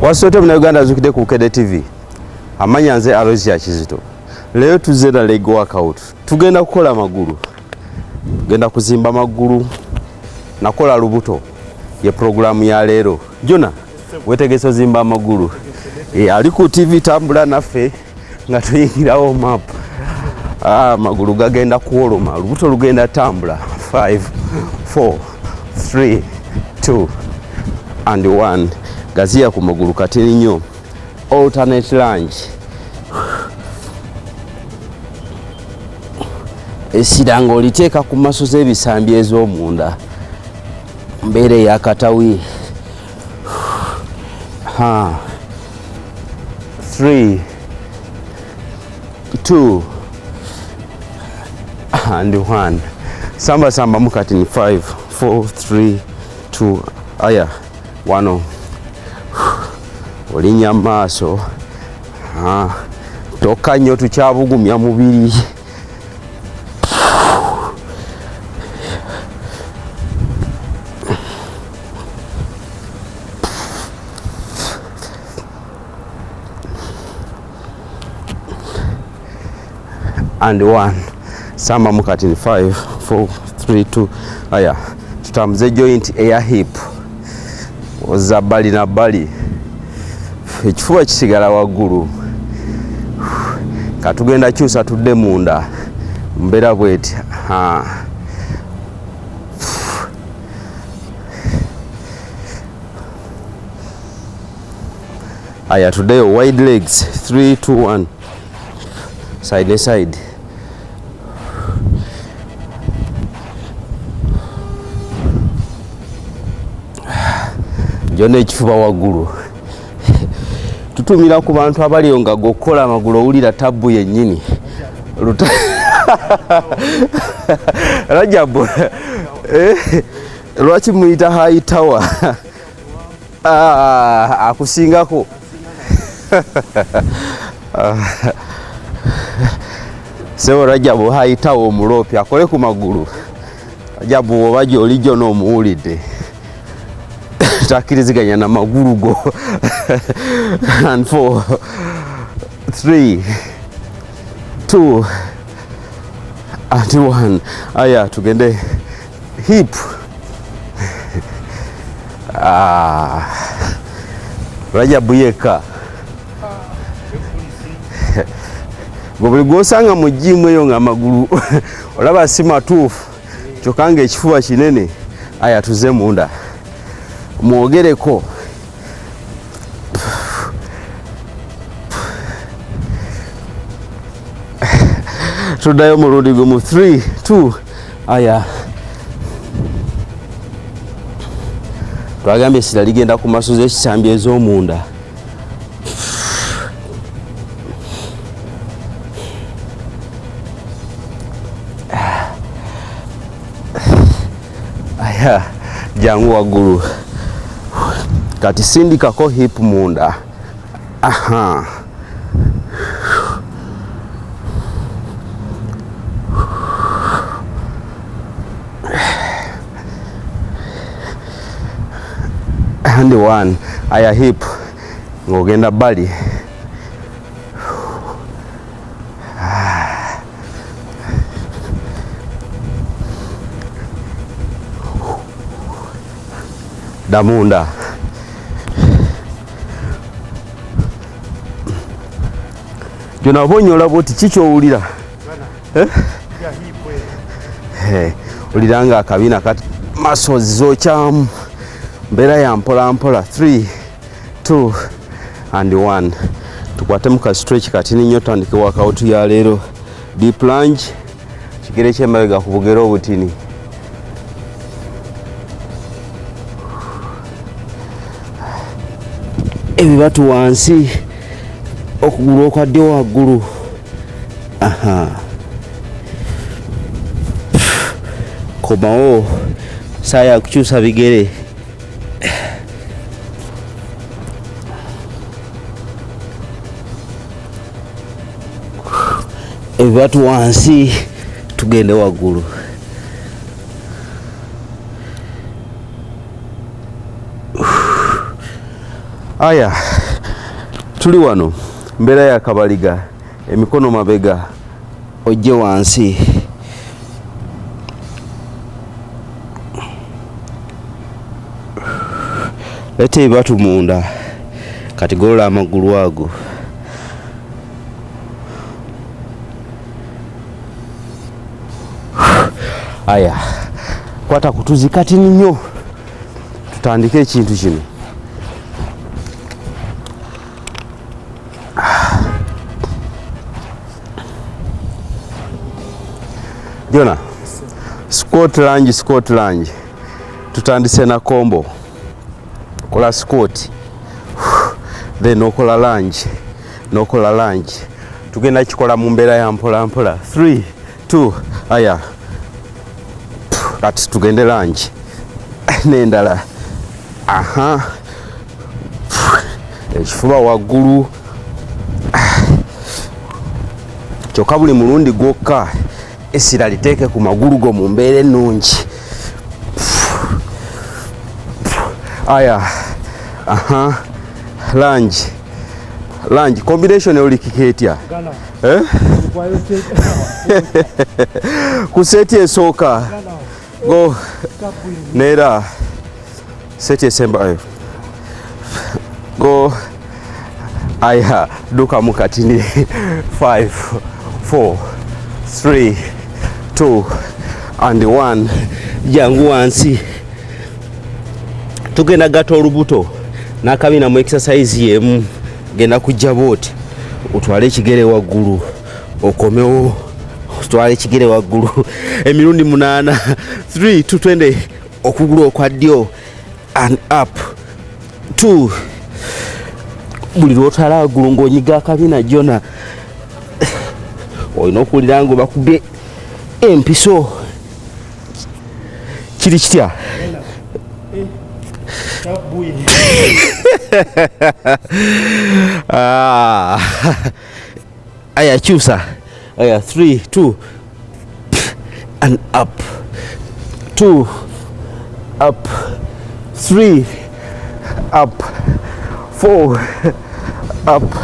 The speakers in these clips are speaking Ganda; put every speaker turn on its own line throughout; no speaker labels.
Wasote muna Uganda azukidde ku Bukedde TV. Amanya nze Aloysia Kizito. Leero tuzze na leg workout. Tugenda kukola magulu. Tugenda kuzimba magulu. Nakola lubuto. Ye programu ya leero. Jona, wetegese ozimba amagulu. E, ali ku TV tambula naffe nga tuyingirawo map. Ah, amagulu gagenda kuwoloma, lubuto lugenda tambula. 5 4 3 2 and 1. Gaziya ku magulu katini nnyo. Alternate lunge. Essira ng'oliteeka ku maso z'ebisambi ez'omunda. Mbeera eyakatawi. Ha. 3 2 and 1. Samba samba mukati ni 5 4 3 2 aya wano olinya maaso. Tokka nnyo, tukyabugumya mubiri. And 1. Samba mukati ni 5 4 3 2 aya tutambuze joint eya hip. Ozza bbali na bbali, ekifuba kisigala waggulu. Katugenda kyusa tudde munda, mbeera bweti. Aya tuddeyo wide legs 3 2 1 side ne side. Jona ekifuba waggulu. Tutumira ku bantu abaliyo nga gokola amagulu owulira tabbu yennyini. Rajabu, lwaki muyita high tower? Akusingako. Sebo Rajabu high tower omulopi akole ku magulu. Rajabu oba gy'oli gyona omuwulidde. Takkiriziganya na magulu go. And 4 3 2 and 1. Aya tugende hip. Rajabu yekka. Gwe buli gw'osanga mu gym eyo ng'amagulu olaba si matuufu, kyokka ng'ekifuba kinene. Aya tuze munda mwogereko. Tuddayo mulundi gumu 3 2 aya twagambye essira ligenda ku maso z'ekisambi ez'omunda. Aya jangu waggulu. Kati sindikako hip munda. Aha. And 1. Aya hip ng'ogenda bbali. Damunda. Jona obonye olaba oti ki ky'owulira? Owulira nga akabina kati muscles zookyamu. Mbeera ya mpola mpola. 3 2 and 1. Tukwatemu ka stretch katini nnyo, tutandike workout ya leero. Deep lunge, kigere ky'emabega ku bugere obutini. Ebibatu wansi, okugulu okwa ddyo waggulu. Aha. Komawo, saaya kukyusa bigere. Ebibatu wansi, tugende waggulu. Aya, Tuli wano mbeera ya kabaliga, emikono mabega, ojje wansi. Leeta ebibatu munda, kati golola amagulu ago. Aya, kwata kutuzi kati nnyo, tutandike ekintu kino. Jona, squat lunge, squat lunge. Tutandise na combo. Kola squat, then okola lunge, nokola lunge. Tugenda kikola mu mbeera ya mpola mpola. 3 2, aya, kati tugende lunge n'endala. Aha, ekifuba waggulu, kyokka buli mulundi gwokka essira liteeke ku magulu go mu mbeera ennungi. Aya, aha, lunge, lunge combination ewulikika etya, eh? Ku set esooka go neera set esembayo go. Aya, dukamu katini. 5 4 3 2 and 1. Jangu wansi, tugenda gata olubuto n'akabina mu exercise yemu. Genda kujja bwoti, otwale ekigere waggulu, okomewo, otwale ekigere waggulu emirundi 8. 3 2, 20. Okugulu okwa ddyo and up. 2. Buli lwotwala waggulu ng'onyiga akabina, jona olina okuwulira nga bakubye empiso. Kiri kitya? Ah. Aya, kyusa. Aya, 3 2 and up. 2 up, 3 up, 4 up,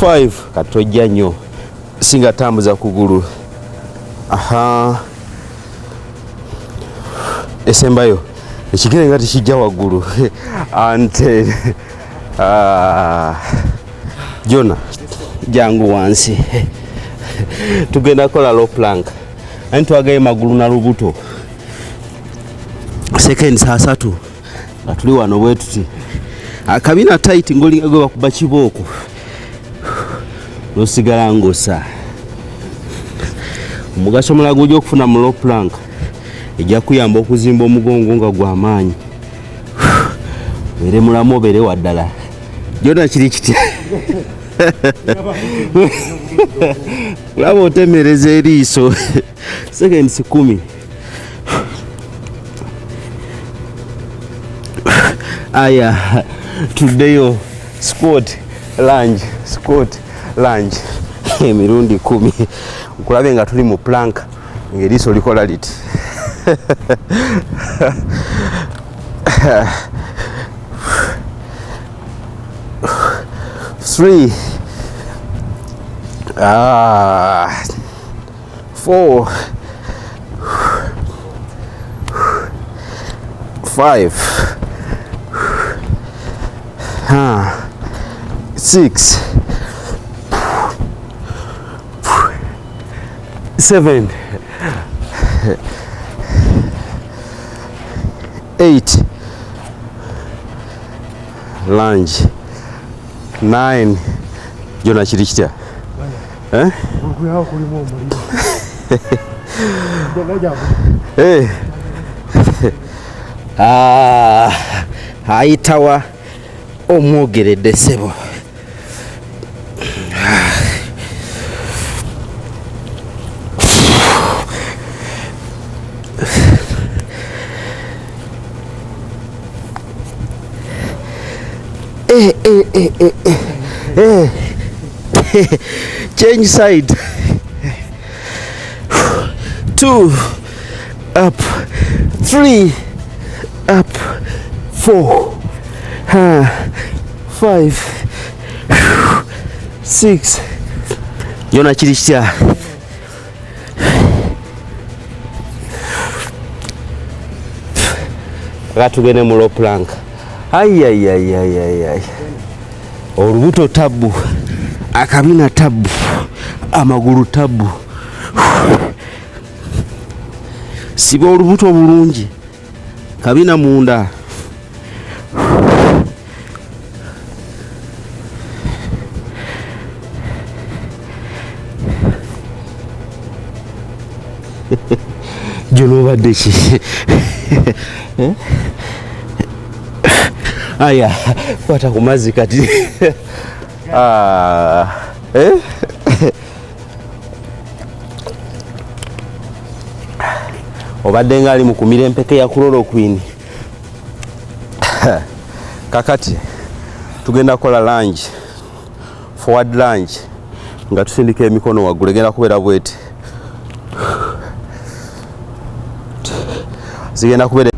5. Katojja nnyo, singa tambuza kugulu. Aha, esembayo, ekigere nga tekijja waggulu. Ante ah, jona, jangu wansi, tugenda kola low plank. Ani twagaye magulu na lubuto. Seconds 30 nga tuli wano bwe tuti, akabina tight ngolinga gwe bakuba kibooko, nosigala ngosa. Omugaso omulala gwojja okufuna mu low plank, ejja kuyamba okuzimba omugongo nga gw'amaanyi, obeere mulamu, obeere waddala. Jona, kiri kitya? Olaba otemereza eriiso. Seconds 10. Aya, tuddeyo squat lunge, squat lunge emirundi 10. Nkulabe nga tuli mu plank ng'eriiso likola liti. Three, ah, four, five, ah, six, seven, eight, lunge, 9. Jona, kiri kitya, eh?
Okuyawo kulimu omuliro.
Eh. Ah, ayitawa omwogeredde ssebo. Eh, eh, eh, eh, eh. Eh. Change side. Two up, three up, four, five. 6. Yona kiri kitya? Tugende mu low plank. Ayayayayayay, olubuto tabbu, akabina tabbu, amagulu tabbu. Siba olubuto bulungi, kabina munda. Gyonoobadde ki? Aya, kwata ku mazzi kati. Ah, eh? Obadde nga ali mu kumira empeke ya chloroquine. Kakati tugenda kukola lunge, forward lunge, nga tusindika emikono waggulu. Egenda kubeera bweti, zigenda kubeera